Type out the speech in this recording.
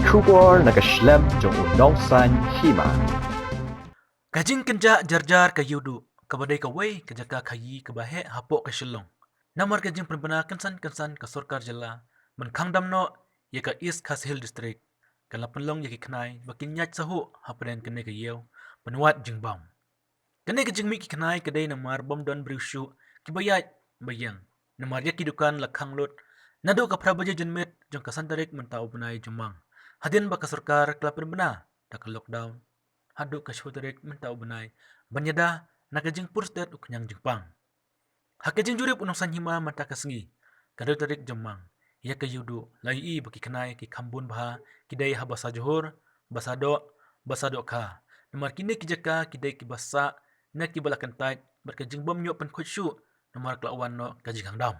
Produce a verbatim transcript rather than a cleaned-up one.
Khubor na ka shlem jong u nongsan hima. Ka jingkynjah jarjar ka Ïewduh kaba dei kawei ka jaka khaïi kaba heh hapoh ka Shillong. Namar ka jingpynbna kynsan kynsan ka sorkar jylla ban khang dam noh ïa ka East Khasi Hills District, ka la pynlong ïa ki khnai ba kin ïaid sahuh hapdeng kane ka ïew ban wad jingbam. Kane ka jingmih ki khnai ka dei namar bym don briew shuh kiba ïaid ba ïeng. Namar ïa ki dukan la khang lut naduh ka phra baje janmiet jong ka san tarik mynta u bnai Jymmang hadien ba ka sorkar ka la pynbna da ka lockdown haduh ka shu tarik mynta u bnai ban ïada na ka jingpur stet u khñiang jingpang. Ha ka jingjurip u nongsan hima mynta ka sngi, ka dei tarik Jymmang, ïa ka Ïewduh la ïohi ba ki khnai ki kham bun bha, ki dei ha Basa Johor, Basa Doh, Basa Dohkha. Namar kine ki jaka ki dei kiba sah na kiba la kyntait bad ka jingbym ïoh pynkhuid shuh namar ka la wan noh ka jingkhang dam.